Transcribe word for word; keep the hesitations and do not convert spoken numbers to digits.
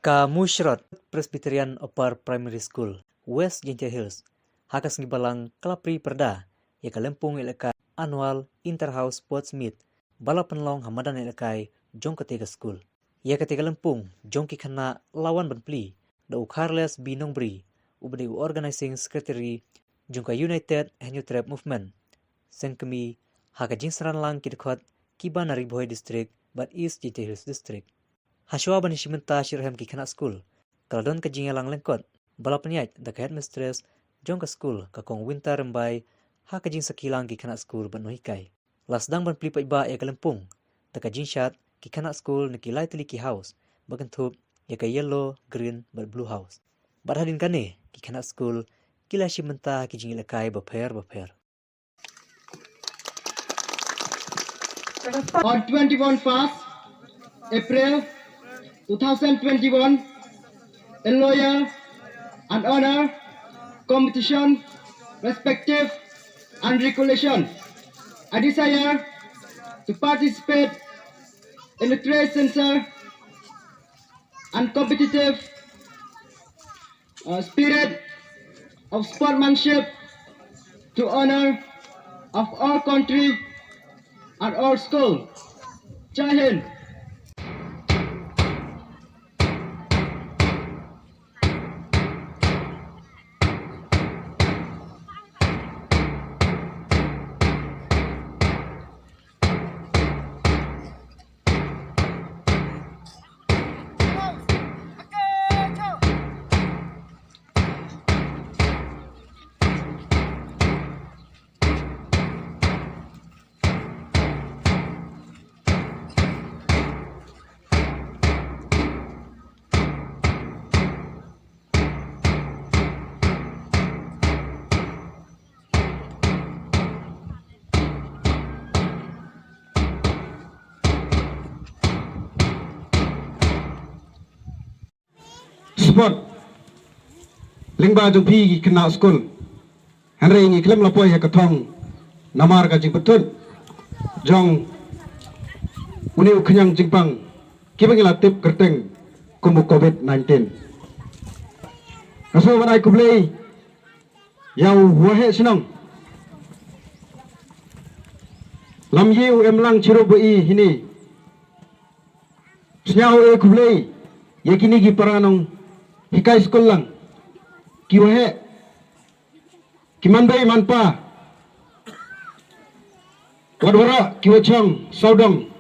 Ka Mushroth Presbyterian Upper Primary School, West Jaiñtia Hills, ha ka sngi Balang ka la plie pyrda ïa ka lympung ïalehkai Annual Inter House Sports Meet ba la pynlong ha madan ïalehkai jong katei ka skul. Ïa katei ka lympung jong ki khynnah la wan ban plie da u Charles B Nongbri, uba dei u Organizing Secretary jong ka United Hynñiewtrep Movement, seng kmie ha ka jingsynran lang ki dkhot kiba na Ri Bhoi District bad East Jaiñtia Hills District. Hashwa ban ïashim bynta shitrhem ki khynnah skul, ka la don ka jingïalang lyngkot ba la pynïaid da ka headmistress jong ka skul, ka Kong Winter Rymbai, ha ka jingsakhi lang ki khynnah skul bad nonghikai. La sdang ban plie paidbah ïa ka lympung da ka jingshad ki khynnah skul na ki lai tylli ki house, ba kynthup ïa ka yellow, green bad blue house. Bad hadien kane ki khynnah skul ki la shim bynta ha ki jingïalehkai bapher bapher. On twenty-one first April two thousand twenty-one, a loyal and honor competition, respective and recognition. I desire to participate in the trade censor and competitive uh, spirit of sportsmanship to honor of our country and our school. Jai Hind. Sport lyngba jong phi ki khynnah skul. Hynrei ngi khlem la poi ha ka thong namar ka jingpyntut jong une u khñiang jingpang kiba ngi la tip kyrteng kum u Covid nineteen. Nga sngewbha ban ai khublei ïa u waheh shnong Lamyi u Emlang Chirup ba i hini. Sñiaw e khublei ïa kini ki para nonghikai skul lang, ki waheh, ki manbei manpa, wat waroh ki wachong sawdong